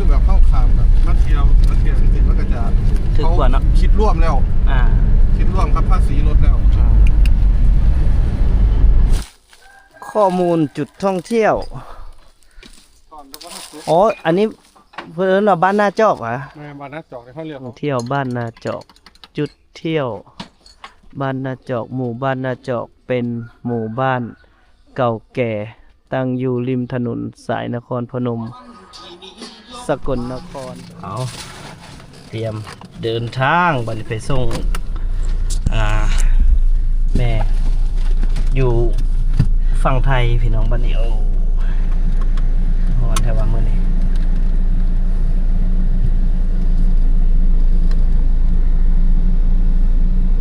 ແບບເຮົາຂ້າມແບບມາທ່ຽວ ມາທ່ຽວຈັ່ງຊີ້ ມັນກໍຈະ ຖືກກວ່າເນາະ ຄິດລວມແລ້ວ ອ່າ ຄິດລວມກັບພາສີລົດແລ້ວ ອ່າ ຂໍ້ມູນຈຸດທ່ອງທ່ຽວ ອໍ ອັນນີ້ເພິ່ນເອີ້ນວ່າບ້ານນາຈອກຫວາ? ແມ່ນ ບ້ານນາຈອກ ເຮົາລ້ຽວ ທ່ອງທ່ຽວບ້ານນາຈອກ ຈຸດທ່ຽວບ້ານນາຈອກ ໝູ່ບ້ານນາຈອກ ເປັນໝູ່ບ້ານເກົ່າແກ່ ຕັ້ງຢູ່ລິມຖະໜົນສາຍນະຄອນພະນົມ ສະກົນນະຄອນ. ເອົາ ຕຽມເດີນທາງ ບັດນີ້ໄປສົ່ງ ອ່າ ແມ່ຢູ່ຝັ່ງໄທພີ່ນ້ອງ. ບັດນີ້ ໂອ້ ຮ້ອນແທ້ວ່າມື້ນີ້.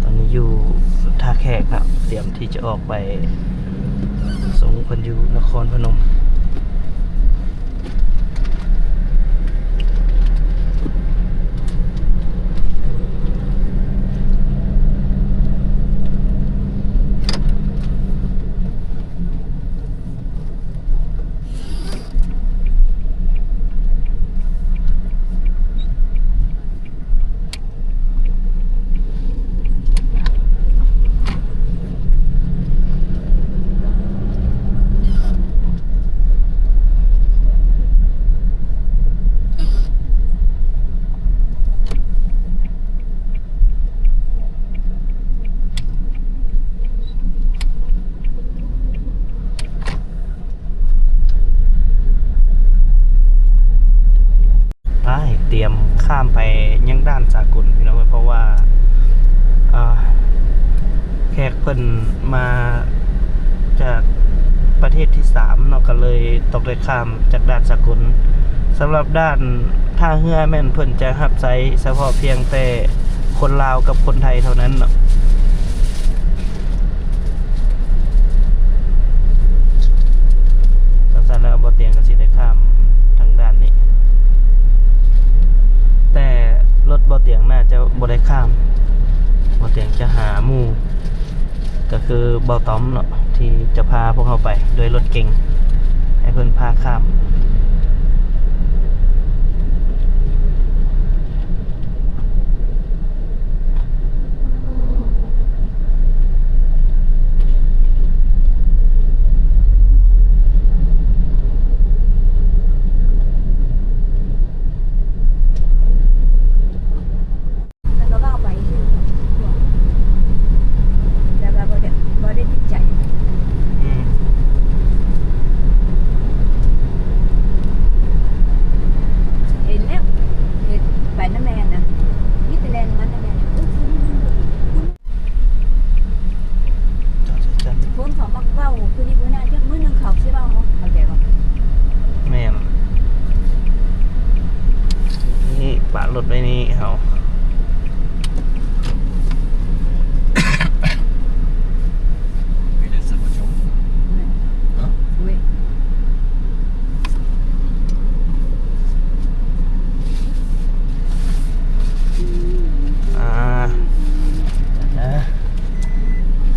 ຕອນນີ້ຢູ່ທ່າແຂກເນາະ ຕຽມທີ່ຈະອອກໄປສົ່ງເພິ່ນຢູ່ນະຄອນພະນົມ. ໄປ ຕຽມຂ້າມໄປຍັງດ່ານສາກົນພີ່ນ້ອງເອີຍ ເພາະວ່າ ອ່າ ແຂກເພິ່ນມາຈາກປະເທດທີສາມເນາະ ກໍເລີຍຕ້ອງໄດ້ຂ້າມຈາກດ່ານສາກົນ. ສຳລັບດ່ານທ່າເຮືອແມ່ນເພິ່ນຈະຮັບໃຊ້ສະເພາະພຽງແຕ່ຄົນລາວກັບຄົນໄທເທົ່ານັ້ນເນາະ. ຈັ່ງຊັ້ນແລ້ວ ບໍ່ຕຽງກໍຊິໄດ້ຂ້າມທາງດ້ານນີ້ ແຕ່ລົດບໍ່ຕຽງໜ້າຈະບໍ່ໄດ້ຂ້າມ. ບໍ່ຕຽງຈະຫາໝູ່ ກໍຄືເບົາຕ້ອມເນາະ ທີ່ຈະພາພວກເຮົາໄປດ້ວຍລົດເກັງ ໃຫ້ເພິ່ນພາຂ້າມ. ແລ້ວກໍເວົ້າໄປຊື່ ແຕ່ວ່າບໍ່ໄດ້ ບໍ່ໄດ້ຕິດໃຈ. ອືມ ເຫັນແລ້ວ ເຫັນໄປນຳແມ່ນະ ມີແຕ່ແລ່ນມານຳແມ່ນະ. ຄົນເຂົາມັກເວົ້າຜູ້ນີ້ຜູ້ນັ້ນ ຈັກມື້ໜຶ່ງເຂົາຊິເວົ້າເຮົາ ເຂົ້າໃຈບໍ່? ແມ່ນ ນີ້ປະລົດໄວ້ນີ້ເຮົາ. ອ່າ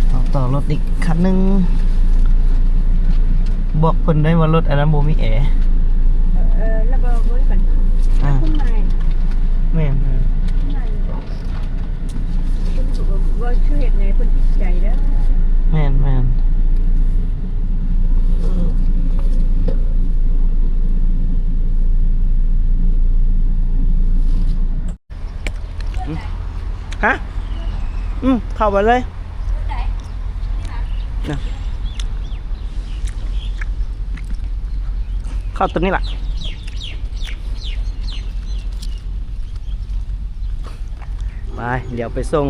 ເອົາຕໍ່ລົດອີກຄັນໜຶ່ງ. ບອກເພິ່ນໄດ້ວ່າລົດອັນນັ້ນບໍ່ມີແອ. ເອີ ແລ້ວບໍ່ ບໍ່ມີບັນຫາ. ອ່າ ແມ່ນໆ ບໍ່ຊື່ເຮັດໃຫ້ເພິ່ນຕິດໃຈເດີ. ແມ່ນໆ. ຫຶ? ອືມ ເຂົ້າໄປເລີຍນະ. ເຂົ້າຕົວນີ້ລະ. ໄປ ດຽວໄປສົ່ງ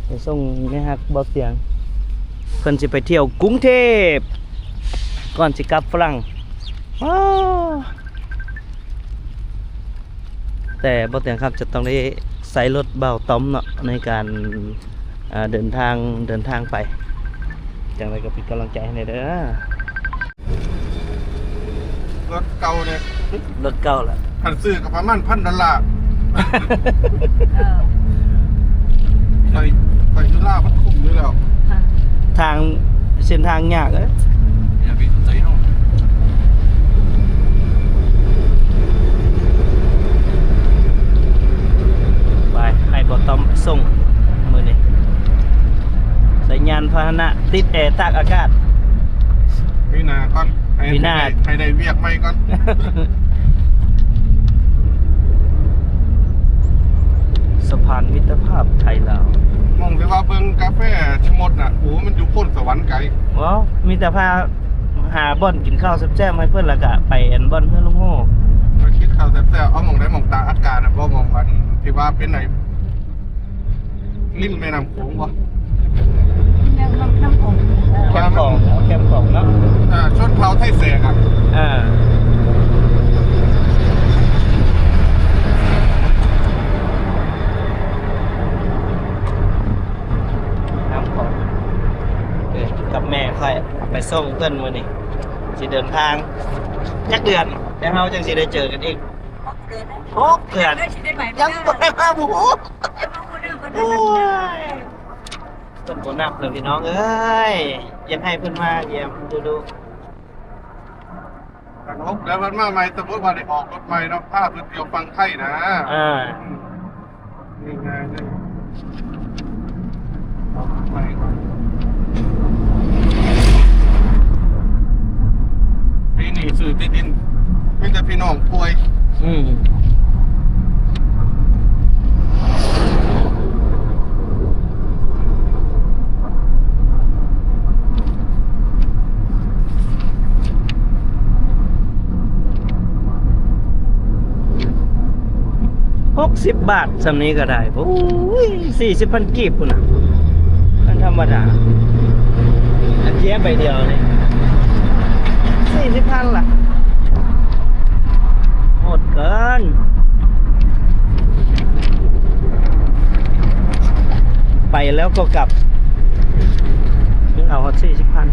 ໄປສົ່ງແມ່ຮັກບໍ່ຕຽງ ເພິ່ນຊິໄປທ່ຽວກຸງເທບ ກ່ອນຊິກັບຝຣັ່ງ. ແຕ່ບໍ່ຕຽງຄັບຈະຕ້ອງໄດ້ໃຊ້ລົດບ່າວຕ້ອມເນາະ ໃນການ ເດີນທາງ ເດີນທາງໄປ. ຈັ່ງໃດກໍເປັນກຳລັງໃຈໃຫ້ແດ່ເດີ. ລົດເກົ່າເດ້ ລົດເກົ່າລະ ຄັນຊື້ກໍປະມານພັນດອນລາ. ເອີ ໄປ ໄປຢູ່ລາວມັນຄຸ້ມຢູ່ແລ້ວ. ທາງ ເສັ້ນທາງຍາກເອີຍ. ຢ່າໄປສົນໃຈເນາະ. ຕິດແອຕາກອາກາດ ປີໜ້າກ່ອນ ໃຫ້ ປີໜ້າ ໃຫ້ໄດ້ ໃຫ້ໄດ້ວຽກໃໝ່ກ່ອນ. ສະພານມິດຕະພາບໄທລາວ ໝ່ອງທີ່ວ່າເບິ່ງກາແຟຊະມົດນະ ໂອ້ ມັນຢູ່ໂພນສະຫວັນໄກ. ເວົ້າ ມີແຕ່ພາຫາບ່ອນກິນເຂົ້າແຊບໆໃຫ້ເພິ່ນ ແລ້ວກະໄປອັນບ່ອນເຮືອນລຸງໂຮ. ໄປກິນເຂົ້າແຊບໆ ເອົາໝ່ອງໃດ ໝ່ອງຕາກອາກາດນະ ບໍ່ ໝ່ອງອັນທີ່ວ່າເປັນໄອ້ ລິມແມ່ນ້ຳໂຂງບໍ່? ແມ່ນ້ຳ ນ້ຳໂຂງ ແຄມຂອງ ເອີ ເອົາແຄມຂອງເນາະ ອ່າ ຊົນເຜົ່າໄທແສກອະ ອ່າ ນ້ຳຂອງ ເອີ ກັບແມ່ຂ້ອຍໄປສົ່ງເພິ່ນມື້ນີ້ ຊິເດີນທາງຈັກເດືອນ ແລ້ວເຮົາຈັ່ງຊິໄດ້ເຈີກັນອີກ? ຫົກເດືອນ ຫົກເດືອນ ຍັງບໍ່ໄດ້ມາ ບໍ່ຮູ້ ໂອ້ຍ ເພິ່ນບໍ່ນັບເລີຍພີ່ນ້ອງເອີຍ ຢາກໃຫ້ເພິ່ນມາຢ້ຽມດູໆ. ຄັນຫົກເດືອນເພິ່ນມາໃໝ່ ສົມມຸດວ່າໄດ້ອອກລົດໃໝ່ເນາະ ພາເພິ່ນທ່ຽວຝັ່ງໄທນະ ເອີ ອືມ ງ່າຍໆເລີຍ ອອກລົດໃໝ່ກ່ອນ. ປີນີ້ຊື້ທີ່ດິນ ມີແຕ່ພີ່ນ້ອງປ່ວຍ ອືມ. ຫົກສິບບາດ ສ່ຳນີ້ກໍໄດ້ ໂອ້ຍ ສີ່ສິບພັນກີບພຸ້ນນະ ມັນທຳມະດາ ອັນເຈ້ຍໃບດຽວນີ້ ສີ່ສິບພັນລະ ໂຫດເກີນ. ໄປແລ້ວກໍກັບ ຍັງເອົາຮອດສີ່ສິບພັນ.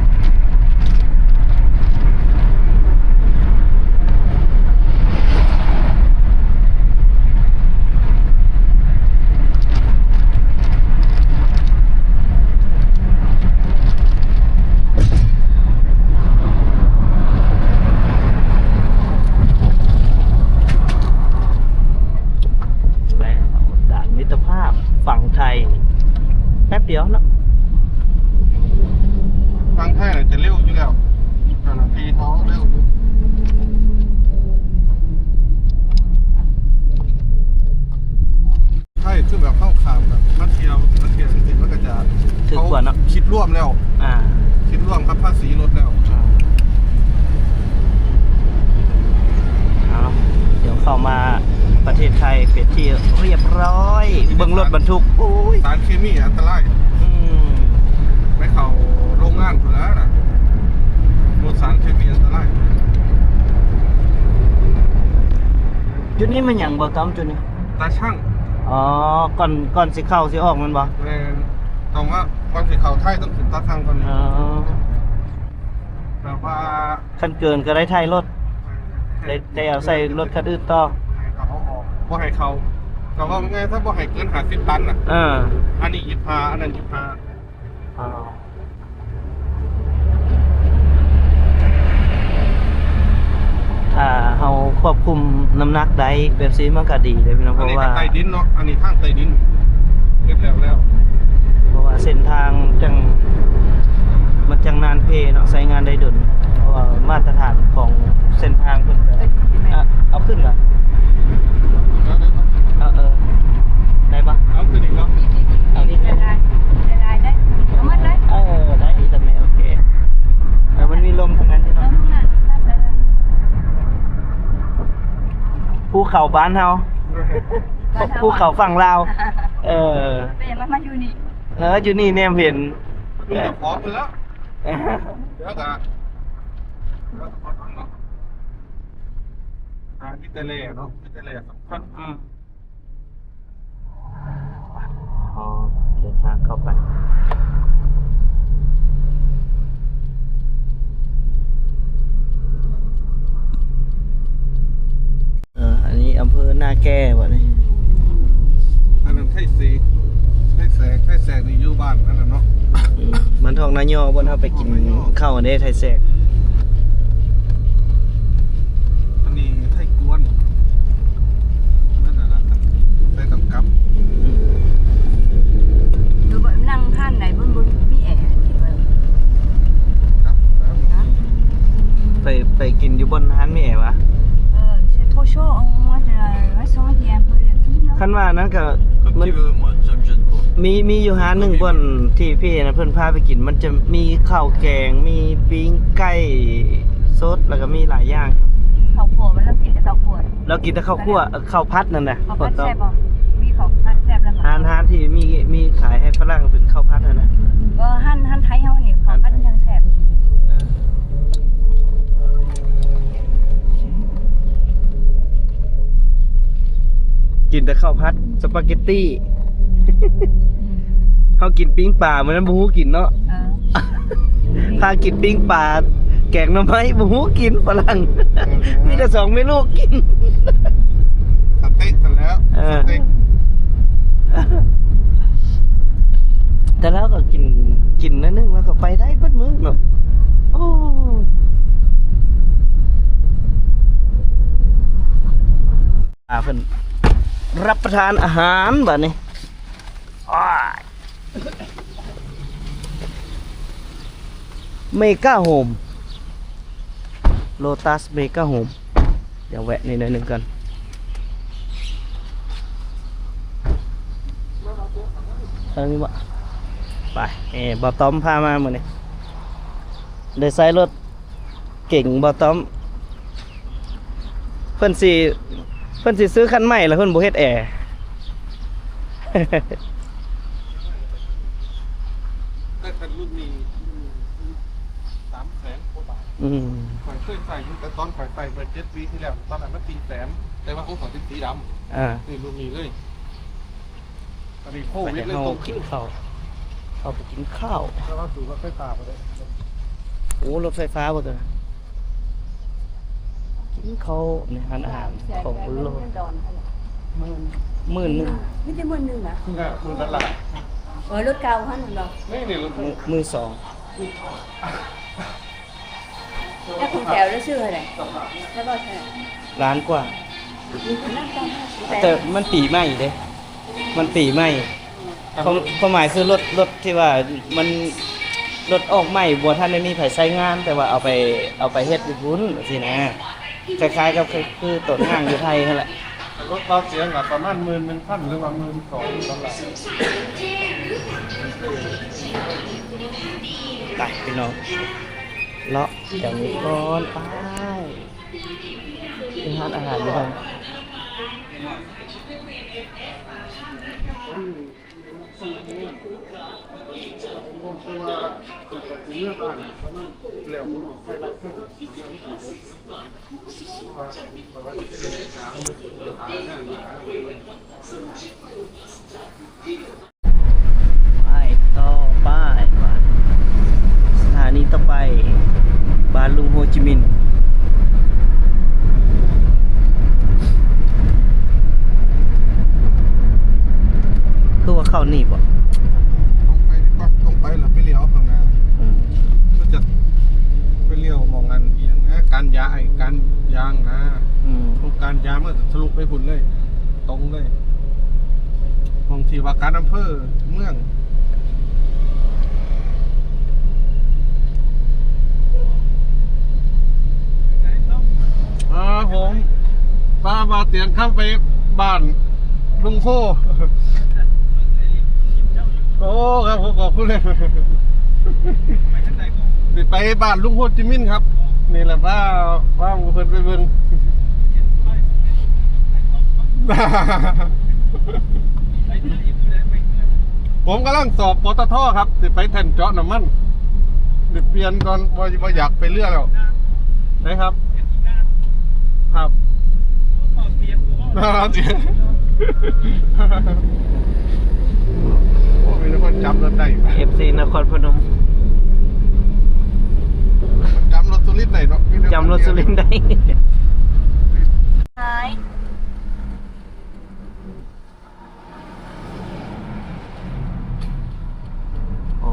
ແວະເອົາດ່ານມິດຕະພາບຝັ່ງໄທ ແປັບດຽວເນາະ ຝັ່ງໄທນະຈະເລັວຢູ່ແລ້ວ ເຈົ້າໜ້າທີ່ເຂົາເລັວຢູ່. ໃຊ່ ຄືແບບເຮົາຂ້າມແບບມາທ່ຽວ ມາທ່ຽວຈັ່ງຊີ້ ມັນກໍຈະຖືກກວ່າເນາະ ຄິດລວມແລ້ວ ອ່າ ຄິດລວມກັບພາສີລົດແລ້ວ ອ່າ ເອົາ ດຽວເຂົ້າມາປະເທດໄທເປັນທີ່ຮຽບຮ້ອຍ ເບິ່ງລົດບັນທຸກ ໂອ້ຍ ສານເຄມີອັນຕະລາຍ ອືມ ໄປເຂົ້າໂຮງງານພຸ້ນລະນະ ລົດສານເຄມີອັນຕະລາຍ. ຈຸດນີ້ແມ່ນຫຍັງບໍ່ຕ້ອມ ຈຸດນີ້? ຕາຊັ່ງ ອໍ ກ່ອນ ກ່ອນຊິເຂົ້າຊິອອກແມ່ນບໍ່? ແມ່ນ ຕ້ອງວ່າກ່ອນຊິເຂົ້າໄທຕ້ອງຂຶ້ນຕາຊັ່ງກ່ອນນີ້ ອໍ ແບບວ່າຄັນເກີນກໍໄດ້ໄຖ່ລົດ ໄດ້ ໄດ້ເອົາໃສ່ລົດຄັນອື່ນຕໍ່ ໃຫ້ເຂົາເອົາອອກ ບໍ່ໃຫ້ເຂົ້າ ກໍເວົ້າງ່າຍໆ ຖ້າບໍ່ໃຫ້ເກີນຫ້າສິບຕັນນະ ເອີ ອັນນີ້ຊາວຫ້າ ອັນນັ້ນຊາວຫ້າ ອໍ. ຖ້າເຮົາຄວບຄຸມນ້ຳໜັກໄດ້ແບບຊີ້ ມັນກໍດີເດ້ພີ່ນ້ອງ ເພາະວ່າ ອັນນີ້ກໍໃຕ້ດິນເນາະ ອັນນີ້ທາງໃຕ້ດິນ ເຮັດແລ້ວແລ້ວ ເພາະວ່າເສັ້ນທາງຈັ່ງ ມັນຈັ່ງນານເພເນາະ ໃຊ້ງານໄດ້ດົນ ເພາະວ່າມາດຕະຖານຂອງເສັ້ນທາງເພິ່ນກໍ ເອີ ເອົາຂຶ້ນບໍ່? ເອີ ເອີ ໄດ້ບໍ່? ເອົາຂຶ້ນອີກບໍ່? ເອົາອີກ ຫຼາຍໆ ຫຼາຍໆເດ້ ເອົາໝົດເລີຍ ເອີ ໄດ້ອີກແລ້ວແມ່ ໂອເຄ ເອີ ມັນມີລົມທາງນັ້ນເນາະ ພູເຂົາບ້ານເຮົາ ພູເຂົາຝັ່ງລາວ ເອີ ເປັນຫຍັງມາຢູ່ນີ້? ເອີ ຢູ່ນີ້ແນມເຫັນ ມີເຈົ້າຂອງເພິ່ນແລ້ວ ເອີ ດຽວກໍ ດຽວກໍເນາະ ອ່າ ມີແຕ່ແລ່ເນາະ ມີແຕ່ແລ່ສຳຄັນ ອືມ. ເຮົາເດີນທາງເຂົ້າໄປ ເອີ ອັນນີ້ອຳເພີນາແກບໍ່ນີ້? ອັນນັ້ນໄທເສກ ໄທແສກ ໄທແສກນີ້ຢູ່ບ້ານອັນນັ້ນເນາະ ອືມ ບ້ານທອງນາຍໍ່ ບ່ອນເຮົາໄປກິນເຂົ້າເດ້ ໄທແສກ. ອັນນີ້ໄທກວນ ນັ້ນນະ ໄທກຳກັບ ຫຼືວ່ານັ່ງຮ້ານໃດມັນບໍ່ມີແອ ຄິດວ່າ ໄປ ໄປກິນຢູ່ບ່ອນຮ້ານແມ່ແອວະ? ເອີ c'est trop chaud, on mange, euh, restaurant qui est un peu clean, non? ຄັນວ່ານັ້ນກໍ Comme ມັນ tu veux, moi, ça me gêne pas. ມີ ມີຢູ່ຮ້ານໜຶ່ງບ່ອນທີ່ພີ່ນະ ເພິ່ນພາໄປກິນ ມັນຈະມີເຂົ້າແກງ ມີປີ້ງໄກ່ສົດ ແລ້ວກໍມີຫຼາຍຢ່າງ. ເຂົ້າຂົ້ວ ມັນ ລາວກິນແຕ່ເຂົ້າຂົ້ວ. ລາວກິນແຕ່ເຂົ້າຂົ້ວ ເອີ ເຂົ້າຜັດນັ້ນນະ. ເຂົ້າຜັດແຊບບໍ່? ມີເຂົ້າຜັດແຊບແລ້ວກໍ ຮ້ານ ຮ້ານທີ່ມີ ມີຂາຍໃຫ້ຝຣັ່ງເປັນເຂົ້າຜັດຫັ້ນນະ. ເອີ ຮ້ານ ຮ້ານໄທເຮົານີ້ເຂົ້າຜັດຍັງແຊບ. ເອີ ກິນແຕ່ເຂົ້າຜັດ ສະປາເກັດຕີ. ເຮົາກິນປີ້ງປາ ມື້ນັ້ນບໍ່ຮູ້ກິນເນາະ. ເອີ ພາກິນປີ້ງປາ ແກງໜໍ່ໄມ້ ບໍ່ຮູ້ກິນຝຣັ່ງ. ເອີ ມີແຕ່ສອງແມ່ລູກກິນ ສະເຕັກຊັ້ນແລ້ວ. ເອີ ສະເຕັກ ແຕ່ລາວກໍກິນ ກິນໜ້ອຍໜຶ່ງ ລາວກໍໄປໄດ້ເບິດມື້ເນາະ. ໂອ້ ອາ ເພິ່ນ ຮັບປະທານອາຫານບາດນີ້. ອ້າຍ ເມກາໂຮມ ໂລຕັສເມກາໂຮມ. ດຽວແວະນີ້ໜ້ອຍໜຶ່ງກ່ອນ. ເອີ ນີ້ບໍ່ ໄປ. ເອີ ບ່າວຕ້ອມພາມາມື້ນີ້ ໄດ້ໃຊ້ລົດເກັງບ່າວຕ້ອມ. ເພິ່ນຊິ ເພິ່ນຊິຊື້ຄັນໃໝ່ ແລ້ວເພິ່ນບໍ່ເຮັດແອ. ແຕ່ຄັນລຸ້ນນີ້ ສາມແສນກວ່າບາດ. ອືມ ຂ້ອຍເຄີຍໃຊ້ຢູ່ ແຕ່ຕອນຂ້ອຍໃຊ້ເມື່ອເຈັດປີທີ່ແລ້ວ ຕອນນັ້ນມັນສີ່ແສນ ແຕ່ວ່າຂອງຂ້ອຍເປັນສີດຳ. ອ່າ ນີ້ລຸ້ນນີ້ເລີຍ. ອັນນີ້ໂຄວິດເລີຍ ໄປເຮົາກິນເຂົ້າ ເຮົາໄປກິນເຂົ້າ. ແຕ່ວ່າສູ່ລົດໄຟຟ້າບໍ່ໄດ້. ໂອ້ ລົດໄຟຟ້າບໍ່ຕົວນັ້ນ. ກິນເຂົ້າໃນຮ້ານອາຫານຂອງໂລ ໝື່ນ ໝື່ນໜຶ່ງ. ມີແຕ່ໝື່ນໜຶ່ງນະ? ເອີ ໝື່ນດອນລາ. ເອີ ລົດເກົ່າຫັ້ນແມ່ນບໍ່? ນີ້ ນີ້ລົດ ມື ມືສອງ. ແລ້ວຂອງແຖວໄດ້ຊື້ເທົ່າໃດ? ໄດ້ບໍ່ເທົ່າໃດ? ລ້ານກວ່າ. ແຕ່ມັນປີໃໝ່ເດ້ ມັນປີໃໝ່. ຄວາມ ຄວາມໝາຍຄືລົດ ລົດທີ່ວ່າມັນ ລົດອອກໃໝ່ ບໍ່ທັນໄດ້ມີໃຜໃຊ້ງານ ແຕ່ວ່າເອົາໄປ ເອົາໄປເຮັດຢູ່ພຸ້ນຊີ້ນະ. ຄ້າຍໆກັບ ຄື ຄືໂຕຫ້າງຢູ່ໄທຫັ້ນແຫຼະ. ລົດເບົາສຽງກໍປະມານໝື່ນໜຶ່ງພັນ ຫຼືວ່າໝື່ນສອງດອນລາ. ໄປພີ່ນ້ອງ ເລາະແຖວນີ້ກ່ອນ. ໄປ ມີຮ້ານອາຫານຢູ່ຫັ້ນ. ໄປຕໍ່ໄປ ສະຖານີຕໍ່ໄປ ບ້ານລຸງໂຮຈິມິນ. ຄືວ່າເຂົ້ານີ້ບໍ່? ຕົງໄປດີກວ່າ ຕົງໄປແລ້ວໄປລ້ຽວຂ້າງໜ້າ. ອືມ ມັນຈະໄປລ້ຽວໝ່ອງອັນອີ່ຫຍັງນະ ການຢາ ໄອ້ການຢາງນະ. ອືມ ໂຄງການຢາງມັນຈະທະລຸໄປພຸ້ນເລີຍ ຕົງເລີຍ ຫ້ອງທີ່ວ່າການອຳເພີເມືອງ. ອ່າ ຜົມ ພາບ່າວຕຽງຄຳໄປບ້ານລຸງໂພ. ໂອ້ ຄັບ ຂອບຄຸນເລີຍ. ຊິໄປບ້ານລຸງໂຮຈິມິນຄັບ. ນີ້ແຫຼະ ພາ ພາໝູ່ເພິ່ນໄປເບິ່ງ. ຜົມກຳລັງສອບ ປຕທ ຄັບ ຊິໄປແທ່ນເຈາະນ້ຳມັນ. ຊິປ່ຽນກ່ອນ ບໍ່ ບໍ່ຢາກໄປເຮືອແລ້ວ. ໄດ້ຄັບ ຄັບ. ໂອ້ ມີແຕ່ຄົນຈຳລົດໄດ້ ເອັຟຊີ ນະຄອນພະນົມ ຈຳລົດສຸລິນໄດ້ເນາະ ມີແຕ່ ຈຳລົດສຸລິນໄດ້. ໂອ້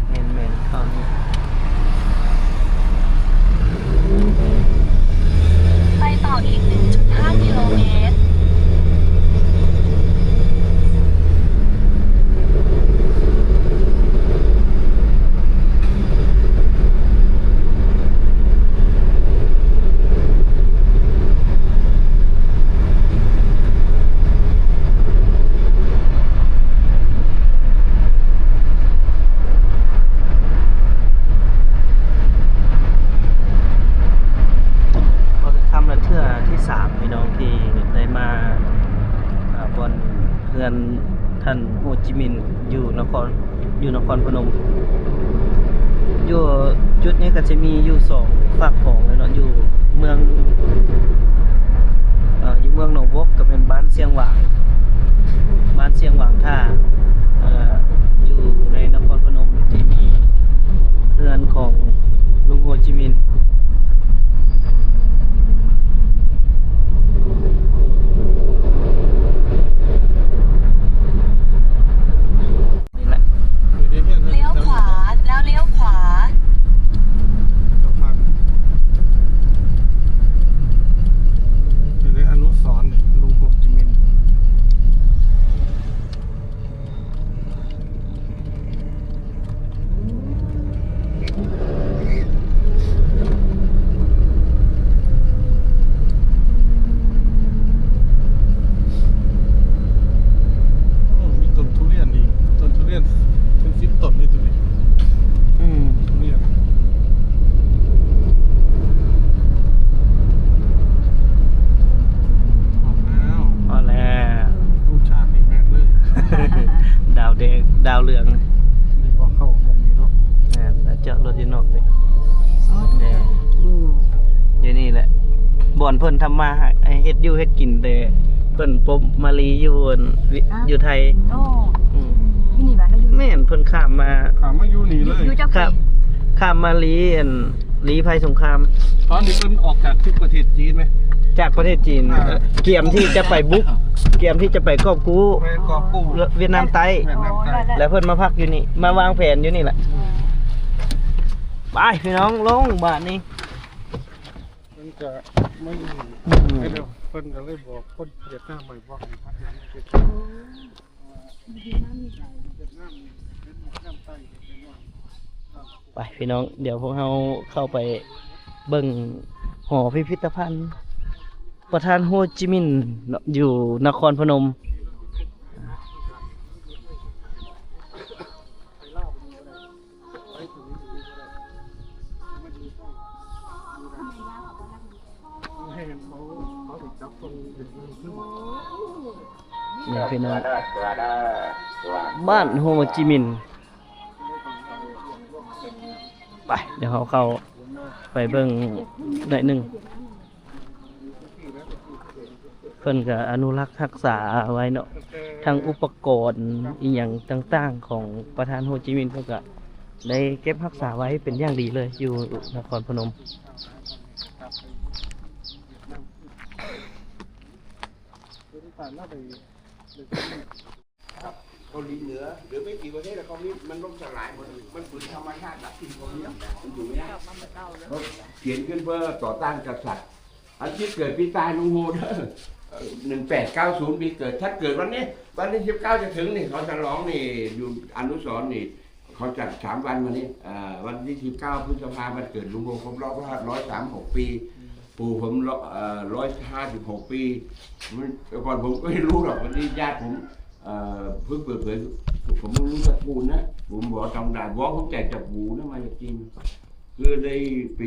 ແມ່ນໆ ເຂົ້ານີ້ ໄປຕໍ່ອີກ ໜຶ່ງຈຸດຫ້າ ກິໂລເມດ. ທ່ານໂຮຈິມິນຢູ່ນະຄອນ ຢູ່ນະຄອນພະນົມ. ຢູ່ຈຸດນີ້ກໍຈະມີຢູ່ສອງຟາກຂອງເລີຍເນາະ ຢູ່ເມືອງ ເອີ ຢູ່ເມືອງໜອງບົກ ກໍແມ່ນບ້ານຊຽງຫວາງ ບ້ານຊຽງຫວາງທ່າ ເອີ ຢູ່ໃນນະຄອນພະນົມທີ່ມີເຮືອນຂອງລຸງໂຮຈິມິນ. ນີ້ແຫຼະ ລ້ຽວຂວາ ແລ້ວລ້ຽວຂວາ. ຢູ່ໃນອະນຸສອນນີ້ ລຸງໂຮຈິມິນ. ໂອ້ ມີຕົ້ນທຸລຽນອີກ ຕົ້ນທຸລຽນເປັນສິບຕົ້ນເລີຍຕົວນີ້. ອືມ ທຸລຽນ ຮອດແລ້ວ ຮອດແລ້ວ. ໂອ້ ສາກນີ້ແມ່ນເລີຍ ດາວແດງ ດາວເຫຼືອງ. ນີ້ບໍ່ເຂົ້າຫ້ອງນີ້ເນາະ ແມ່ນ ແລ້ວຈອດລົດຢູ່ນອກເດ້. ອໍ ແມ່ນ ອືມ ຢູ່ນີ້ແຫຼະ ບ່ອນເພິ່ນທຳມາຫາ ເຮັດຢູ່ເຮັດກິນ ແຕ່ເພິ່ນປົບມາລີຢູ່ອັນວິ ອ້າວ ຢູ່ໄທ. ໂອ້ ອືມ ຢູ່ນີ້ບາດ ແມ່ນ ເພິ່ນຂ້າມມາ ຂ້າມມາຢູ່ນີ້ເລີຍ ຢູ່ຈັກປີ? ຂ້າມ ຂ້າມມາລີອັນ ລີໄພສົງຄາມ ຕອນທີ່ເພິ່ນອອກຈາກປະເທດຈີນໄໝ? ຈາກປະເທດຈີນ ອ່າ ເອີ ກຽມທີ່ຈະໄປບຸກ ກຽມທີ່ຈະໄປກອບກູ້ ໄປກອບກູ້ ຫວຽດນາມໃຕ້ ຫວຽດນາມໃຕ້ ແລ້ວເພິ່ນມາພັກຢູ່ນີ້ ມາວາງແຜນຢູ່ນີ້ແຫຼະ. ໄປພີ່ນ້ອງ ລົງບາດນີ້ ເພິ່ນກະມາຢູ່ ອືມ ເພິ່ນກະເລີຍບອກຄົນຫວຽດນາມໄວ້ ບອກໃຫ້ພັກຢູ່ນີ້ ໄປພີ່ນ້ອງ ດຽວພວກເຮົາເຂົ້າໄປເບິ່ງຫໍພິພິທພັນປະທານໂຮຈິມິນເນາະ ຢູ່ນະຄອນພະນົມ. ນີ້ພີ່ນ້ອງ ບ້ານໂຮຈິມິນ. ໄປ ດຽວເຮົາເຂົ້າໄປເບິ່ງໜ້ອຍໜຶ່ງ. ເພິ່ນກະອະນຸລັກຮັກສາໄວ້ເນາະ ທັງອຸປະກອນອີ່ຫຍັງຕ່າງໆຂອງປະທານໂຮຈິມິນ ເພິ່ນກະໄດ້ເກັບຮັກສາໄວ້ເປັນຢ່າງດີເລີຍ ຢູ່ນະຄອນພະນົມ. ເກົາຫຼີເໜືອ ຫຼືໄປກີ່ປະເທດແລ້ວ ຄອມມິວນິດມັນລົ້ມສະຫຼາຍໝົດ ມັນຝືນທຳມະຊາດດັບກິນເກົາຫຼີ ມັນຢູ່ໄມ່ໄດ້ ຂຽນຂຶ້ນເພື່ອຕໍ່ຕ້ານກະສັດ. ອັນທີ່ເກີດປີຕາຍລຸງໂຮເດີ ເອີ ໜຶ່ງແປດເກົ້າສູນ ປີເກີດ ຖ້າເກີດວັນນີ້ ວັນທີສິບເກົ້າຈະເຖິງນີ້ ເຂົາສະຫຼອງນີ້ ຢູ່ອະນຸສອນນີ້ ເຂົາຈັດສາມວັນມານີ້ ເອີ ວັນທີສິບເກົ້າພຶດສະພາ ວັນເກີດລຸງໂຮຄົບຮອບຮ້ອຍສາມຫົກປີ ອືມ ປູ່ຜົມ ເອີ ຮ້ອຍຫ້າສິບຫົກປີ. ມັນ ແຕ່ກ່ອນຜົມກໍໄມ່ຮູ້ດອກ ວັນນີ້ຍາດຜົມ ເອີ ເພິ່ງເປີດເຜີຍ ຜົມຮູ້ຈັກປູ່ນະ ຜົມບອກຕ້ອງໄດ້ ບອກຜົມແຈກຈາກປູ່ນະ ມາຈາກຈີນ ຄືໄດ້ໄປ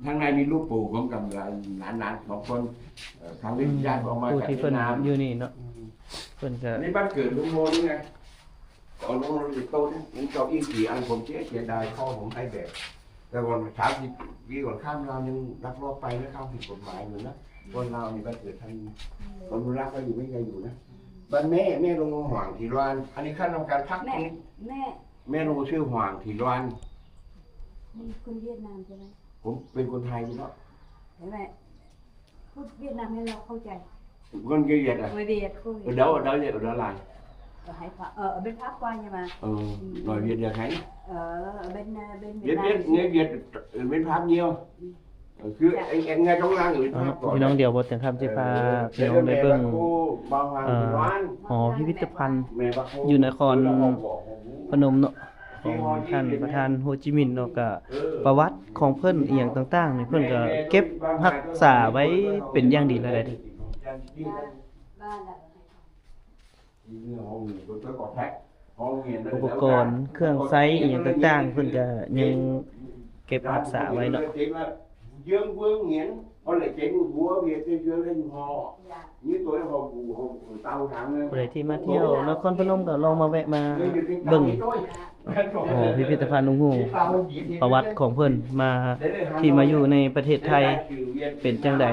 ທາງໃນມີຮູບປູ່ ຂອງກັບຫຼານໆສອງຄົນ ເອີ ທາງວິທະຍາອອກມາຈາກເວີຍດນາມ ຢູ່ນີ້ເນາະ ອືມ ເພິ່ນກະ ໃນບ້ານເກີດລຸງໂຮນີ້ໄງ ເອົາລົງລົງເປັນໂຕະນີ້ ເຫັນເກົ້າອີ່ສີ່ອັນ ຜົມເສຍ ເສຍດາຍ ພໍ່ຜົມໃຫ້ແບກ ແຕ່ກ່ອນສາມສິບປີກ່ອນ ຂ້າມລາວຍັງລັກລອບໄປນະ ຂ້າມຜິດກົດໝາຍຢູ່ນະ ຄົນລາວນີ້ບ້ານເກີດທາງ ອືມ ຄົນລັກໄປຢູ່ໄມ່ໄດ້ຢູ່ນະ ອືມ ບ້ານແມ່ ແມ່ລົງຫວ່າງທີ່ລານ ອັນນີ້ຂັ້ນນຳການພັກ ແມ່ ແມ່ ແມ່ລົງຊື່ຫວ່າງທີ່ລານ ນີ້ຄົນຫວຽດນາມໃຊ່ໄໝ? ຜົມເປັນຄົນໄທເນາະ ເຫັນໄໝ? ພູດຫວຽດນາມໃຫ້ລາວເຂົ້າໃຈ. ຄົນຫວຽດອະ? ເອີ ຫວຽດ ເອີ ດາວ ດາວຫວຽດ ດາວລາຍ ເອີ ໃຫ້ພະ ເອີ ເປັນພາກກວ້າງໃຊ່ໄໝ? ເອີ ອືມ ໜ້ອຍຫວຽດຢາກໃຫ້ ເອີ ເປັນ ເປັນຫວຽດ ຫວຽດ ເປັນພາກຍຽວ ອືມ ເອີ ຄືແອງ ແອງງ່າຍຕ້ອງລ້າງ ເອີ ເປັນພາກກ່ອນ ພີ່ນ້ອງ ດຽວບໍ່ເຖິງຄຳຊິພາ ເອີ ພີ່ນ້ອງໄດ້ເບິ່ງ ເອີ ຫໍພິພິທະພັນ ຢູ່ນະຄອນພະນົມເນາະ ຂອງທ່ານປະທານໂຮຈິມິນເນາະ ກະປະຫວັດຂອງເພິ່ນອີ່ຫຍັງຕ່າງໆນີ້ ເພິ່ນກະເກັບຮັກສາໄວ້ເປັນຢ່າງດີແລ້ວໃດ໋. ອຸປະກອນເຄື່ອງໃຊ້ອີ່ຫຍັງຕ່າງໆ ເພິ່ນກະຍັງເກັບຮັກສາໄວ້ເນາະ. Dưອງເວີງຫຽນ ເພາະລະເຈັນຫົວວຽດເທື່ອເລີຍຫໍ ມີຕົວເຮົາ ເຮົາເຕົາທາງເລີຍ. ຜູ້ໃດທີ່ມາທ່ຽວນະຄອນພະນົມກໍລອງມາແວະມາເບິ່ງ ຫໍພິພິທະພັນລຸງຮູ້ ປະຫວັດຂອງເພິ່ນມາ ທີ່ມາຢູ່ໃນປະເທດໄທເປັນຈັ່ງໃດ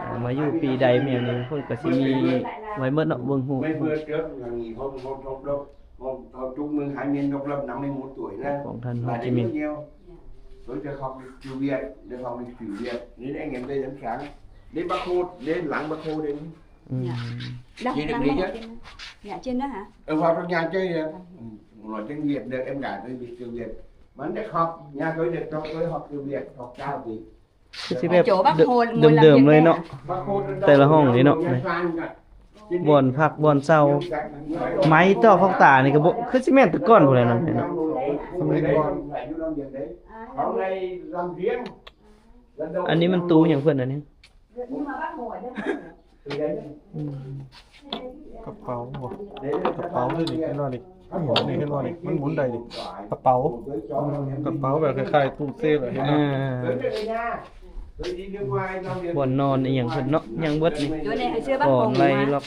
ອ່າ ມາຢູ່ປີໃດແມ່ນນີ້ ເພິ່ນກໍຊິມີໄວ້ໝົດເນາະ ເບິ່ງຮູບ ຂອງທ່ານໂຮຈິມິນ. Tôi sẽ học lịch sử Việt, tôi học lịch sử Việt. Nên anh em đây sẵn sàng. Đến Bác Hồ, đến lăng Bác Hồ đến. Ừm. Dạ. Chị được đi chứ? Dạ, trên đó hả? Ở vào trong nhà chơi hả? Nói tiếng Việt được, em cả tôi biết tiếng Việt. Mà anh Đức học, nhà tôi được, tôi, tôi học tiếng Việt, học cao gì. ຄືຊິແບບ ໂຈບັກໂຮນ ເດີມໆເລີຍເນາະ ແຕ່ລະຫ້ອງນີ້ເນາະ ບ່ອນພັກບ່ອນເຊົາ ໄມ້ຕໍ່ພອກຕານີ້ກໍບໍ່ ຄືຊິແມ່ນແຕ່ກ່ອນພຸ້ນແຫຼະເນາະ. ອັນນີ້ມັນຕູ້ຫຍັງເພິ່ນອັນນີ້? ອືມ ກະເປົາບໍ? ກະເປົາເລີຍນີ້ ເຫັນບໍ່ນີ້? ນີ້ ເຫັນບໍ່ນີ້? ມັນໝູນໄດ້ນີ້ ກະເປົາ ກະເປົາແບບຄ້າຍໆຕູ້ເຊຟ ເຫັນບໍ່? ອ່າ ບ່ອນນອນອີ່ຫຍັງເພິ່ນເນາະ ຍັງເບິດນີ້ ກໍໄລ່ລັອກ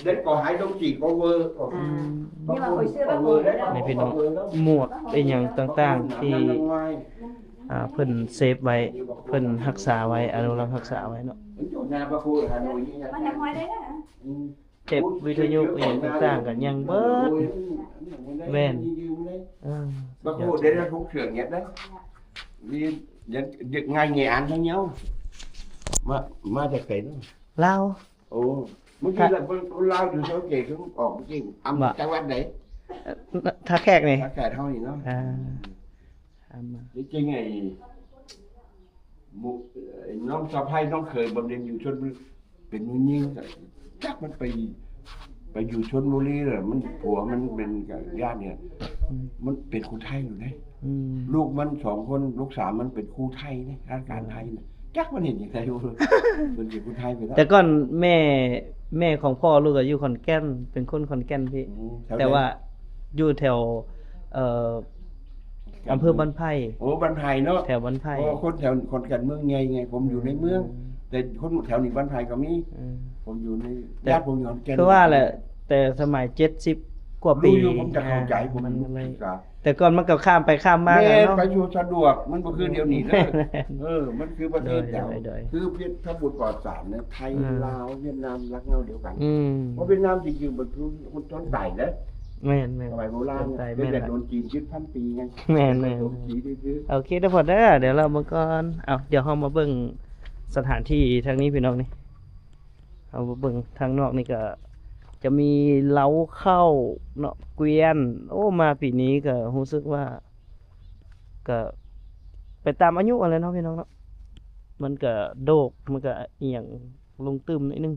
ອືມ ນີ້ພີ່ນ້ອງ ໝວກອີ່ຫຍັງຕ່າງໆທີ່ ອ່າ ເພິ່ນເຊຟໄວ້ ເພິ່ນຮັກສາໄວ້ ອະນຸລັກຮັກສາໄວ້ເນາະ. ເຈັບວິທະຍຸອີ່ຫຍັງຕ່າງໆ ກໍຍັງເບິດ ແວ່ນ ເອີ ບາງຄົນໄດ້ທຸກເທື່ອງເຮັດໄດ້ ມີຍັງງ່າຍແງ່ອັນທັງຍາວ ມາ ມາຈາກໃສເນາະ? ລາວ. ໂອ້ ບາງທີລະ ຄົນລາວຢູ່ເຊົາເກ ຄືອອກເມື່ອກີ້ ອຳ ຈັງຫວັດໃດ? ທ່າແຂກນີ້ ທ່າແຂກເຮົານີ້ເນາະ ອ່າ ທີ່ຈິງໄອ້ ໝູ່ ເອີ ນ້ອງສະໃພ້ນ້ອງເຂີຍບຳເພັນຢູ່ຊົນບຸຣີ ເປັນຜູ້ຍິງ ຈັກມັນໄປ ໄປຢູ່ຊົນບຸຣີລະ ມັນ ຜົວມັນເປັນກະຢ້ານນີ້ ອືມ ມັນເປັນຄົນໄທຢູ່ເດ້ ອືມ ລູກມັນສອງຄົນ ລູກສາວມັນເປັນຄູໄທເດ້ ທາງການໄທນະ ຈັກມັນເຮັດຈັ່ງໃດ ເພິ່ນເປັນຄູໄທໄປແລ້ວ. ແຕ່ກ່ອນແມ່ ແມ່ຂອງພໍ່ລູກກໍຢູ່ຂອນແກ່ນ ເປັນຄົນຂອນແກ່ນພີ້ ອືມ ແຖວໃດ? ແຕ່ວ່າຢູ່ແຖວ ເອີ ອຳເພີບ້ານໄຜ່ ໂອ້ ບ້ານໄຜ່ເນາະ ແຖວບ້ານໄຜ່ ເພາະວ່າຄົນແຖວຂອນແກ່ນເມືອງໃຫຍ່ໄງ ຜົມຢູ່ໃນເມືອງ ອືມ ແຕ່ຄົນແຖວນີ້ບ້ານໄຜ່ກໍມີ ອືມ ຜົມຢູ່ໃນ ແຕ່ ຍາດຜົມຢູ່ຂອນແກ່ນ ຄືວ່າແຫຼະ ແຕ່ສະໄໝເຈັດສິບກວ່າປີ ຮູ້ຢູ່ ຜົມຈະເຂົ້າໃຈ ອ່າ ຜົມ ມັນເລີຍ ແຕ່ກ່ອນມັນກໍຂ້າມໄປຂ້າມມາ ແມ່ນ ເນາະ ໄປສະດວກ ມັນບໍ່ຄືດຽວນີ້ເດີ ເອີ ມັນຄືປະເທດດຽວ ໂດຍ ໂດຍ ຄືເວຍດ ຖ້າບໍ່ປອດສານນະ ໄທ ອ່າ ລາວ ຫວຽດນາມ ລາກເຫງົ້າດຽວກັນ ອືມ ເພາະຫວຽດນາມຊິຢູ່ບັນທຸຄົນຕົນຕາຍເດ້ ແມ່ນໆ ສະໄໝໂບລານ ຕົນຕາຍ ເປັນແບບ ແມ່ນລະ ໂດນຈີນຍຶດພັນປີໄງ ແມ່ນໆ ໂດນຈີນຊື້ ໂອເຄເດີພໍ່ເດີ ດຽວລອເບິ່ງກ່ອນ ເອົ້າ ດຽວເຮົາມາເບິ່ງສະຖານທີ່ທາງນີ້ພີ່ນ້ອງນີ້ ເຮົາມາເບິ່ງທາງນອກນີ້ກໍຈະມີເລົ້າເຂົ້າເນາະ ກວຽນ ໂອ້ ມາປີນີ້ກໍຮູ້ສຶກວ່າ ກໍໄປຕາມອາຍຸຫັ້ນແຫຼະເນາະພີ່ນ້ອງເນາະ ມັນກໍໂດກ ມັນກໍອີ່ຫຍັງລົງຕື່ມໜ້ອຍໜຶ່ງ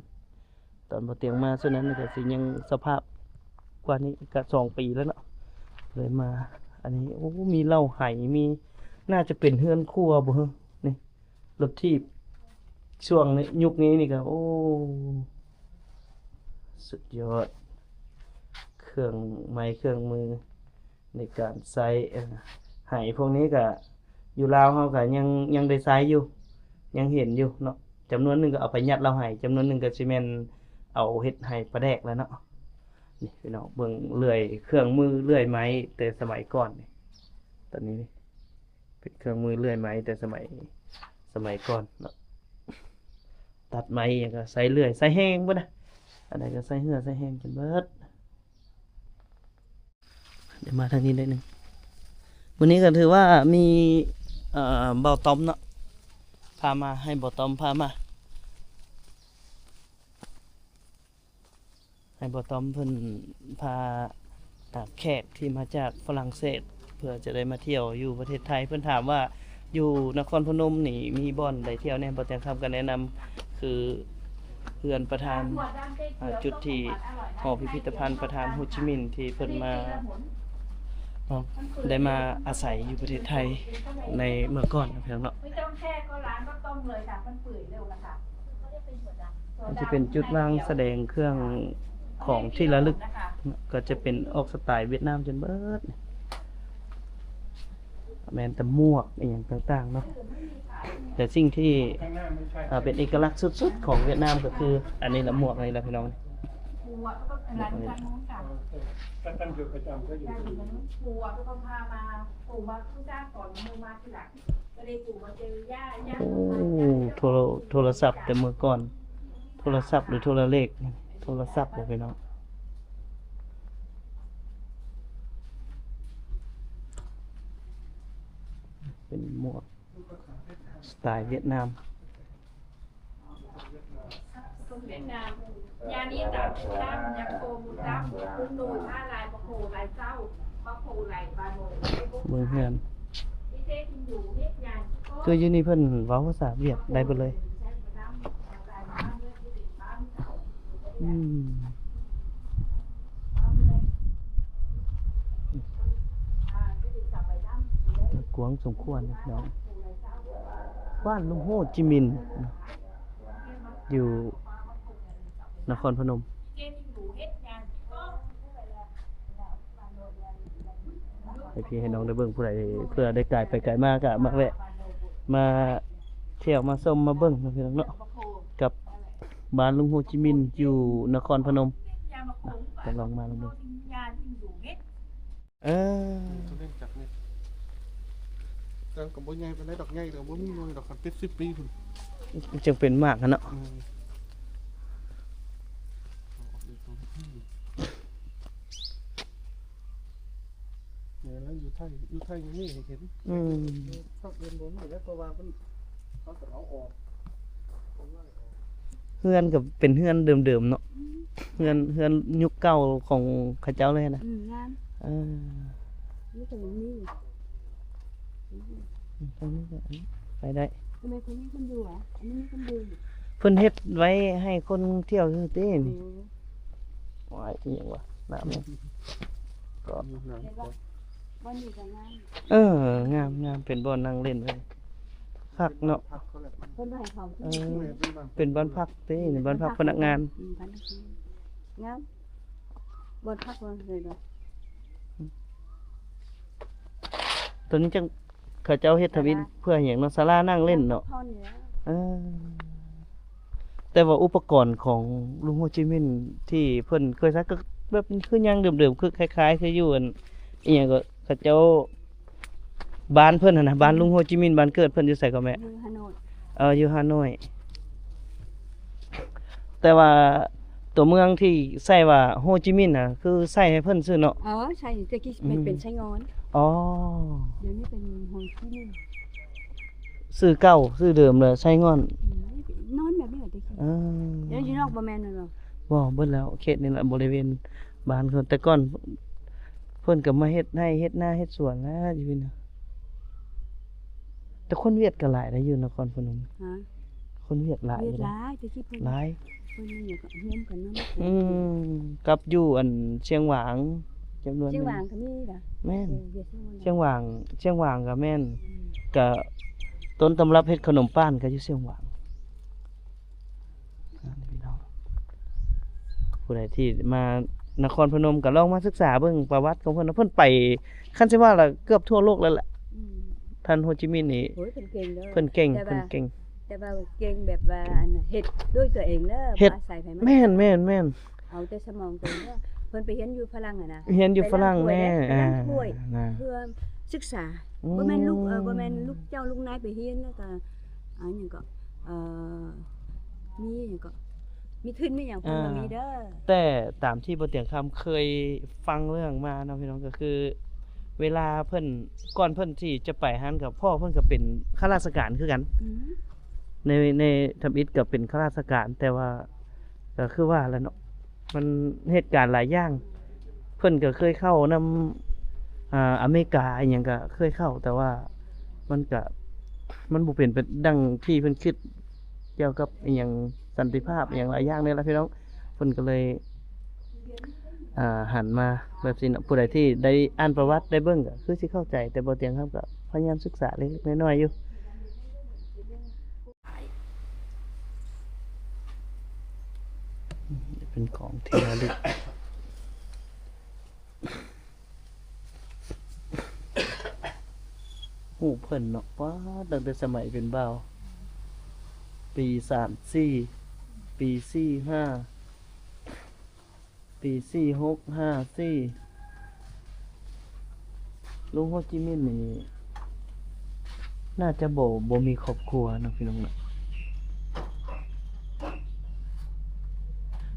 ຕອນບໍ່ຕຽງມາຊຸດນັ້ນກໍຊິຍັງສະພາບກວ່ານີ້ ກໍສອງປີແລ້ວເນາະ ເລີຍມາ ອັນນີ້ ໂອ້ ມີເລົ້າໄຫ ມີ ໜ້າຈະເປັນເຮືອນຄົວບໍ່ເຮີ ນີ້ ລົດຖີບ ຊ່ວງນີ້ ຍຸກນີ້ນີ້ກໍ ໂອ້ ສຸດຍອດ ເຄື່ອງໄມ້ເຄື່ອງມືໃນການໃຊ້ ເອີ ໄຫພວກນີ້ກໍ ຢູ່ລາວເຮົາກໍຍັງ ຍັງໄດ້ໃຊ້ຢູ່ ຍັງເຫັນຢູ່ເນາະ ຈຳນວນໜຶ່ງກໍເອົາໄປຍັດເລົ້າໄຫ ຈຳນວນໜຶ່ງກໍຊິແມ່ນເອົາເຮັດໄຫປາແດກແລ້ວເນາະ. ນີ້ພີ່ນ້ອງເບິ່ງເລື່ອຍ ເຄື່ອງມືເລື່ອຍໄມ້ແຕ່ສະໄໝກ່ອນນີ້ ຕອນນີ້ນີ້ ເປັນເຄື່ອງມືເລື່ອຍໄມ້ແຕ່ສະໄໝ ສະໄໝກ່ອນເນາະ ຕັດໄມ້ຫຍັງກໍໃຊ້ເລື່ອຍໃຊ້ແຮງເບິດນະ ອັນໃດກໍໃຊ້ເຫື່ອໃຊ້ແຮງຈົນເບິດ. ດຽວມາທາງນີ້ໜ້ອຍໜຶ່ງ ມື້ນີ້ກໍຖືວ່າມີ ເອີ ບ່າວຕ້ອມເນາະ ພາມາ ໃຫ້ບ່າວຕ້ອມພາມາ ໃຫ້ບ່າວຕ້ອມເພິ່ນພາ ອ່າ ແຂກທີ່ມາຈາກຝຣັ່ງເສດ ເພື່ອຈະໄດ້ມາທ່ຽວຢູ່ປະເທດໄທ. ເພິ່ນຖາມວ່າຢູ່ນະຄອນພະນົມນີ້ມີບ່ອນໃດທ່ຽວແດ່? ບ່າວແຕງຄຳກໍແນະນຳຄືເຮືອນປະທານ ອ່າ ຈຸດທີ່ຫໍພິພິທະພັນປະທານໂຮຈິມິນທີ່ເພິ່ນມາ ເນາະ ໄດ້ມາອາໄສຢູ່ປະເທດໄທໃນເມື່ອກ່ອນເນາະ ພີ່ນ້ອງເນາະ. ມັນຈະເປັນຈຸດວາງສະແດງເຄື່ອງຂອງທີ່ລະລຶກ ກໍຈະເປັນອອກສະໄຕຫວຽດນາມຈົນເບິດ ແມ່ນແຕ່ໝວກອີ່ຫຍັງຕ່າງໆເນາະ. ແຕ່ສິ່ງທີ່ ເອີ ເປັນເອກະລັກສຸດໆຂອງຫວຽດນາມກໍຄືອັນນີ້ລະ ໝວກນີ້ລະພີ່ນ້ອງ. ໂອ້ ໂທລະ ໂທລະສັບແຕ່ເມື່ອກ່ອນ ໂທລະສັບຫຼືໂທລະເລກ ໂທລະສັບບໍ່ພີ່ນ້ອງ? ເປັນໝວກສະໄຕຫວຽດນາມ. ເບິ່ງເຮືອນ ຄືຢູ່ນີ້ເພິ່ນເວົ້າພາສາຫວຽດໄດ້ເບິດເລີຍ. ອືມ ກວ້າງສົມຄວນເນາະ. ບ້ານລຸງໂຮຈິມິນ ຢູ່ນະຄອນພະນົມ. ໃຫ້ພີ່ໃຫ້ນ້ອງໄດ້ເບິ່ງ ຜູ້ໃດເພື່ອໄດ້ກາຍໄປກາຍມາກະມາແວະ ມາທ່ຽວມາຊົມມາເບິ່ງເນາະພີ່ນ້ອງເນາະ ກັບບ້ານລຸງໂຮຈິມິນຢູ່ນະຄອນພະນົມ. ນະ ກໍລອງມາລອງເບິ່ງ. ເອີ ເຂົາເລີຍຈັກນີ້ ແຕ່ກໍບໍ່ໃຫຍ່ປານໃດດອກ ໃຫຍ່ກໍບໍ່ມີໜ່ວຍດອກ ຄັນເປັນສິບປີພຸ້ນ ຈັ່ງເປັນໝາກຫັ້ນເນາະ. ອືມ ນີ້ລະ ຢູ່ໄທ ຢູ່ໄທຍັງມີໃຫ້ເຫັນ. ອືມ ຢູ່ພາກອື່ນບໍ່ມີແລ້ວ ເພາະວ່າມັນ ເຂົາຈະເອົາອອກ. ເຮືອນກໍເປັນເຮືອນເດີມໆເນາະ ອືມ ເຮືອນ ເຮືອນຍຸກເກົ່າຂອງເຂົາເຈົ້າເລີຍນະ. ອືມ ງາມ ເອີ ນີ້ກໍມີ ອືມ ທາງນີ້ກໍໄປໄດ້. ທຳໄມຄົນນີ້ຄົນຢູ່ຫວາ? ອັນນີ້ມີຄົນຢູ່ ເພິ່ນເຮັດໄວ້ໃຫ້ຄົນທ່ຽວຊື່ຕິນີ້. ໂອ້ຍ ອີ່ຫຍັງວະ ນ້ຳນີ້ ກໍ ບ່ອນນີ້ກໍງາມ. ເອີ ງາມໆ ເປັນບ່ອນນັ່ງຫຼິ້ນເລີຍ ຄັກເນາະ. ເພິ່ນໃຫ້ເຂົາ ເອີ ເປັນບ້ານພັກຕິ ນີ້ບ້ານພັກພະນັກງານ. ອືມ ບ້ານພັກ ງາມ ບ່ອນພັກ ເພິ່ນເລີຍເນາະ. ຕົວນີ້ຈັ່ງ ເຂົາເຈົ້າເຮັດທຳອິດເພື່ອຫຍັງເນາະ? ສາລານັ່ງຫຼິ້ນເນາະ. ເອີ ແຕ່ວ່າອຸປະກອນຂອງລຸງໂຮຈິມິນທີ່ເພິ່ນເຄີຍໃຊ້ກໍແບບຄືຍັງເດີມໆ ຄືຄ້າຍໆຄືຢູ່ອັນ ອີ່ຫຍັງກໍ ເຂົາເຈົ້າ ບ້ານເພິ່ນຫັ້ນນະ ບ້ານລຸງໂຮຈິມິນ ບ້ານເກີດເພິ່ນຢູ່ໃສກໍແມ່? ຢູ່ຮາໂນ້ຍ. ເອີ ຢູ່ຮາໂນ້ຍ. ແຕ່ວ່າຕົວເມືອງທີ່ໃຊ້ວ່າໂຮຈິມິນນະ ຄືໃຊ້ໃຫ້ເພິ່ນຊື່ເນາະ? ເອີ ໃຊ້ ແຕ່ກີ້ ອືມ ເປັນ ເປັນໄຊງ່ອນ. ອໍ ດຽວນີ້ເປັນໂຮຈິມິນ. ຊື່ເກົ່າຊື່ເດີມເລີຍ ໄຊງ່ອນ. ອືມ ນອນແບບນີ້ແຫຼະແຕ່ກີ້. ເອີ ດຽວຢູ່ນອກບໍ່ແມ່ນແມ່ນບໍ່? ບໍ່ ເບິດແລ້ວ ເຂດນີ້ລະ ບໍລິເວນບ້ານເພິ່ນ. ແຕ່ກ່ອນເພິ່ນກໍມາເຮັດໄຮ່ເຮັດນາເຮັດສວນແຫຼະຢູ່ນີ້ນະ. ແຕ່ຄົນຫວຽດກໍຫຼາຍນະຢູ່ນະຄອນພະນົມ. ຮະ? ຄົນຫວຽດຫຼາຍຢູ່ນະ. ຫວຽດຫຼາຍ ແຕ່ກີ້ເພິ່ນ ຫຼາຍ ເພິ່ນຍັງກໍຮວມກັນນຳ. ອືມ ກັບຢູ່ອັນຊຽງຫວາງ ຈຳນວນໜຶ່ງ. ຊຽງຫວາງກໍມີລະ. ແມ່ນ ເອີ ຫວຽດຊຽງຫວາງ ຊຽງຫວາງ ຊຽງຫວາງກໍແມ່ນ. ອືມ ກໍຕົ້ນຕຳລັບເຮັດຂະໜົມປ້ານກໍຢູ່ຊຽງຫວາງ. ພີ່ນ້ອງ ຜູ້ໃດທີ່ມານະຄອນພະນົມກໍລອງມາສຶກສາເບິ່ງປະຫວັດຂອງເພິ່ນເນາະ. ເພິ່ນໄປ ຄັນຊິວ່າລະເກືອບທົ່ວໂລກແລ້ວແຫຼະ. ອືມ ທ່ານໂຮຈິມິນນີ້ ໂອ້ຍ ເພິ່ນເກັ່ງເດີ ເພິ່ນເກັ່ງ ແຕ່ວ່າ ເພິ່ນເກັ່ງ ແຕ່ວ່າເກັ່ງແບບວ່າ ອັນ ເຮັດດ້ວຍຕົວເອງເດີ ເຮັດ ບໍ່ອາໄສໃຜມາ. ແມ່ນໆໆ ເອົາແຕ່ສະໝອງຕົວເອງເດີ. ເພິ່ນໄປຮຽນຢູ່ຝຣັ່ງຫັ້ນນະ ຮຽນຢູ່ຝຣັ່ງແນ່ ໄປລ້າງຖ້ວຍເດີ ອ່າ ໄປລ້າງຖ້ວຍ ນະ ເພື່ອສຶກສາ. ອືມ ບໍ່ແມ່ນລູກ ເອີ ບໍ່ແມ່ນລູກເຈົ້າລູກນາຍໄປຮຽນແລ້ວກໍ ອັນຫຍັງກໍ ເອີ ມີຫຍັງກໍ ມີທຶນມີຫຍັງເພິ່ນບໍ່ມີເດີ. ແຕ່ຕາມທີ່ບໍ່ຕຽງຄຳເຄີຍຟັງເລື່ອງມາເນາະພີ່ນ້ອງ ກໍຄືເວລາເພິ່ນ ກ່ອນເພິ່ນທີ່ຈະໄປຫັ້ນ ກໍພໍ່ເພິ່ນກໍເປັນຂ້າລາຊະການຄືກັນ. ອືມ ໃນ ໃນທຳອິດກໍເປັນຂ້າລາຊະການ ແຕ່ວ່າ ກໍຄືວ່າແຫຼະເນາະ ມັນເຫດການຫຼາຍຢ່າງ. ເພິ່ນກໍເຄີຍເຂົ້ານຳ ອາ ອາເມລິກາອີ່ຫຍັງກໍເຄີຍເຂົ້າ ແຕ່ວ່າມັນກໍ ມັນບໍ່ເປັນໄປດັ່ງທີ່ເພິ່ນຄິດ ກ່ຽວກັບອີ່ຫຍັງສັນຕິພາບອີ່ຫຍັງຫຼາຍຢ່າງນີ້ລະພີ່ນ້ອງ. ເພິ່ນກໍເລີຍ ອາ ຫັນມາແບບຊີ້ເນາະ. ຜູ້ໃດທີ່ໄດ້ອ່ານປະຫວັດໄດ້ເບິ່ງກໍຄືຊິເຂົ້າໃຈ ແຕ່ບໍ່ຕຽງຄຳກໍພະຍາຍາມສຶກສາເລັກໆນ້ອຍໆຢູ່. ເປັນຂອງທີ່ລະລຶກ. ຮູບເພິ່ນເນາະ ປາດ ຕັ້ງແຕ່ສະໄໝເປັນບ່າວ ປີສາມສີ່ ປີສີ່ຫ້າ ປີສີ່ຫົກຫ້າສີ່ ລຸງໂຮຈິມິນນີ້ ໜ້າຈະບໍ່ ບໍ່ມີຄອບຄົວເນາະ ພີ່ນ້ອງເນາະ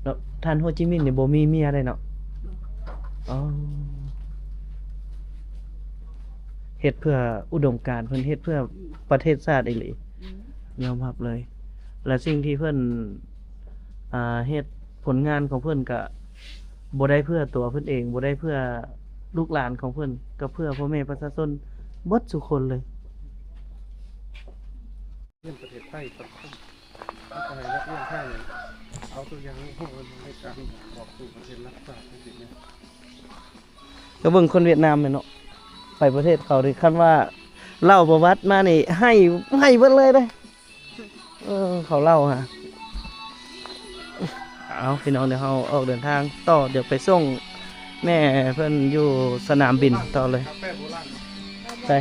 ເນາະ. ທ່ານໂຮຈິມິນນີ້ບໍ່ມີເມຍເດ້ເນາະ. ອໍ ເຮັດເພື່ອອຸດົມການ ເພິ່ນເຮັດເພື່ອປະເທດຊາດອີ່ຫຼີ ອືມ ຍອມຮັບເລີຍ. ແລະ ສິ່ງທີ່ເພິ່ນ ອ່າ ເຮັດ ຜົນງານຂອງເພິ່ນກະບໍ່ໄດ້ເພື່ອຕົວເພິ່ນເອງ ບໍ່ໄດ້ເພື່ອລູກຫຼານຂອງເພິ່ນ ກະເພື່ອພໍ່ແມ່ປະຊາຊົນເບິດສູ່ຄົນເລີຍ. ຮຽນປະເທດໄທສັງຄົມ ແລ້ວກໍໃຫ້ນັກຮຽນໄທເອົາຕົວຢ່າງໃນການອອກສູ້ປະເທດລັດຊາດຈັ່ງຊີ້ແມ່ນ. ກໍເບິ່ງຄົນຫວຽດນາມແມ່ນເນາະ ໄປປະເທດເຂົານີ້ ຄັນວ່າເລົ່າປະຫວັດມານີ້ ໃຫ້ ໃຫ້ເບິດເລີຍເດ້. ເອີ ເຂົາເລົ່າຫາ ເອົາ ພີ່ນ້ອງ ດຽວເຮົາອອກເດີນທາງຕໍ່ ດຽວໄປສົ່ງແມ່ເພິ່ນຢູ່ສະໜາມບິນຕໍ່ເລີຍ. ກາແຟໂບລານ ໃສ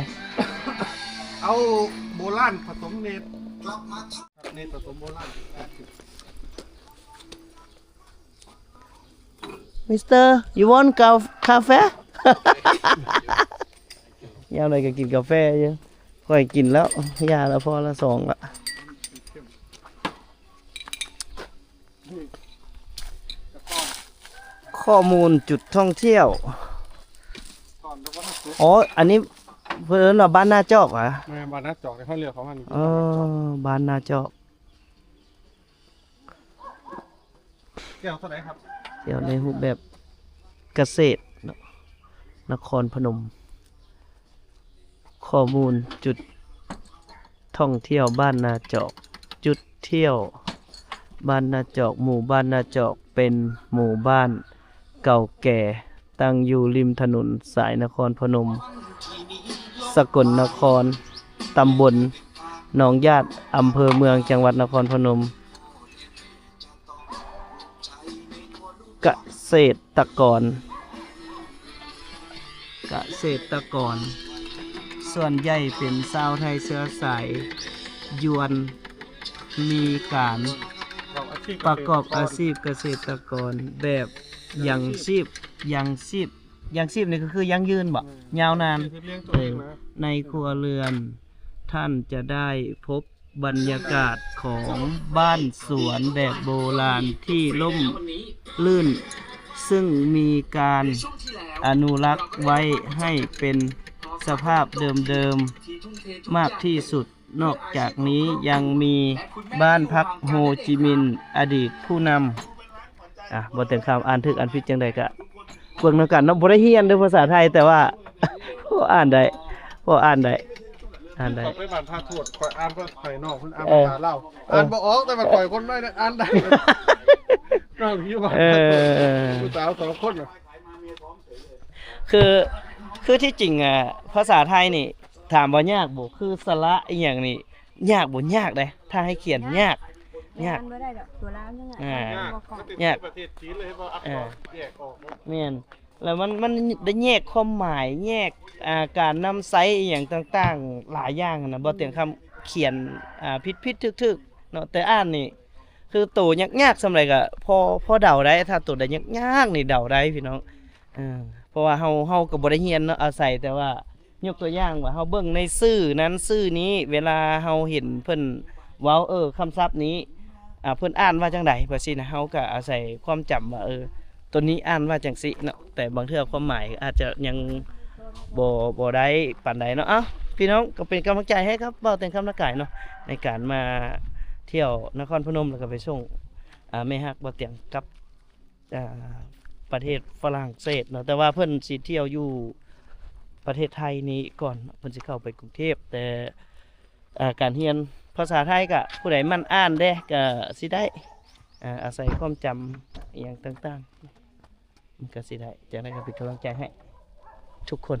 ເອົາໂບລານຜະສົມເນດ ເນດຜະສົມໂບລານ. ມິສເຕີ you want ກາ ກາແຟ? ຍາມໃດກໍກິນກາແຟຢູ່. ຂ້ອຍກິນແລ້ວ ຢ່າລະ ພໍລະ ສອງລະ. ຂໍ້ມູນຈຸດທ່ອງທ່ຽວ. ອໍ ອັນນີ້ເພິ່ນເອີ້ນວ່າບ້ານນາຈອກຫວາ? ແມ່ນ ບ້ານນາຈອກ ເຮົາລ້ຽວເຂົ້າມານີ້. ເອີ ບ້ານນາຈອກ. ແກ້ວເທົ່າໃດຄັບ? ແກ້ວໃນຮູບແບບກະເສດເນາະ ນະຄອນພະນົມ. ຂໍ້ມູນຈຸດທ່ອງທ່ຽວບ້ານນາຈອກ. ຈຸດທ່ຽວບ້ານນາຈອກ. ໝູ່ບ້ານນາຈອກເປັນໝູ່ບ້ານເກົ່າແກ່ ຕັ້ງຢູ່ລິມຖະໜົນສາຍນະຄອນພະນົມ ສະກົນນະຄອນ, ຕຳບົນໜອງຢາດ, ອຳເພີເມືອງ, ຈັງຫວັດນະຄອນພະນົມ. ກະເສດຕະກອນ, ກະເສດຕະກອນສ່ວນໃຫຍ່ເປັນຊາວໄທເຊື້ອສາຍຢວນ ມີການປະກອບອາຊີບກະເສດຕະກອນແບບຍັງຊີບ, ຍັງຊີບ, ຍັງຊີບນີ້ກໍຄືຢັ້ງຢືນບໍ? ແມ່ນ. ຍາວນານ. ໃນຄົວເຮືອນ ທ່ານຈະໄດ້ພົບ ບັນຍາກາດຂອງບ້ານສວນແບບໂບລານທີ່ຮົ່ມລື່ນ, ຊຶ່ງມີການອະນຸລັກໄວ້ໃຫ້ເປັນສະພາບເດີມໆມາກທີ່ສຸດ. ນອກຈາກນີ້ຍັງມີບ້ານພັກໂຮຈິມິນ ອະດີດຜູ້ນຳ ອ່າ ບໍ່ເຕັມຄຳ ອ່ານຖືກອ່ານຜິດຈັ່ງໃດກະເບິ່ງນຳກັນເນາະ. ບໍ່ໄດ້ຮຽນເດີພາສາໄທ ແຕ່ວ່າພໍອ່ານໄດ້ ພໍອ່ານໄດ້ ອ່ານໄດ້. ຂ້ອຍໄປບ້ານທ່າໂທດ ຂ້ອຍອ່ານພາສາໄທເນາະ ເພິ່ນອ່ານພາສາລາວ ເອີ ອ່ານບໍ່ອອກ ແຕ່ວ່າຂ້ອຍຄົນນ້ອຍນະອ່ານໄດ້ ກໍຢູ່ບ້ານ ເອີ ຜູ້ສາວສອງຄົນນະ. ຄື ຄືທີ່ຈິງອະ ພາສາໄທນີ້ ຖາມວ່າຍາກບໍ່? ຄືສະຫຼະອີ່ຫຍັງນີ້ ຍາກບໍ່? ຍາກເດ້ ຖ້າໃຫ້ຂຽນຍາກ ຍາກ ຍາກ ອ່າ ມັນບໍ່ໄດ້ດອກ ຕົວລາວຍັງ ອ່າ ອ່ານບໍ່ຄ່ອຍ ຍາກ ປະເທດຈີນເລີຍ ເຫັນບໍ່ ອັກສອນແຍກອອກ ເອີ ແມ່ນ ແລ້ວມັນ ມັນໄດ້ແຍກຄວາມໝາຍ ແຍກ ອ່າ ການນຳໃຊ້ອີ່ຫຍັງຕ່າງໆຫຼາຍຢ່າງຫັ້ນນະ ບໍ່ຕຽງຄຳຂຽນ ອ່າ ຜິດໆຖືກໆເນາະ ແຕ່ອ່ານນີ້ຄືໂຕຍາກໆສ່ຳໃດກໍພໍ ພໍເດົາໄດ້ ຖ້າໂຕໃດຍາກໆນີ້ເດົາໄດ້ພີ່ນ້ອງ ເອີ ເພາະວ່າເຮົາ ເຮົາກໍບໍ່ໄດ້ຮຽນເນາະ ອາໄສແຕ່ວ່າ ຍົກຕົວຢ່າງວ່າເຮົາເບິ່ງໃນຊື່ນັ້ນຊື່ນີ້ ເວລາເຮົາເຫັນເພິ່ນເວົ້າ ເອີ ຄຳສັບນີ້ ອ່າ ເພິ່ນອ່ານວ່າຈັ່ງໃດ ແບບຊີ້ນະ ເຮົາກໍອາໄສຄວາມຈຳວ່າ ເອີ ໂຕນີ້ອ່ານວ່າຈັ່ງຊີ້ເນາະ ແຕ່ບາງເທື່ອຄວາມໝາຍອາດຈະຍັງບໍ່ ບໍ່ໄດ້ປານໃດເນາະ. ເອົ້າ ພີ່ນ້ອງ ກໍເປັນກຳລັງໃຈໃຫ້ກັບບ່າວແຕ່ງຄຳ ນະກາຍເນາະ ໃນການມາທ່ຽວນະຄອນພະນົມ ແລ້ວກໍໄປສົ່ງ ອ່າ ແມ່ຮັກບ່າວແຕ່ງກັບ ອ່າ ປະເທດຝຣັ່ງເສດເນາະ ແຕ່ວ່າເພິ່ນຊິທ່ຽວຢູ່ປະເທດໄທນີ້ກ່ອນ ເພິ່ນຊິເຂົ້າໄປກຸງເທບ ແຕ່ ອ່າ ການຮຽນພາສາໄທກະຜູ້ໃດໝັ່ນອ່ານເດ້ ກະຊິໄດ້ ອ່າ ອາໄສຄວາມຈຳອີ່ຫຍັງຕ່າງໆ ມັນກະຊິໄດ້ ຈັ່ງໃດກະເປັນກຳລັງໃຈໃຫ້ທຸກຄົນ.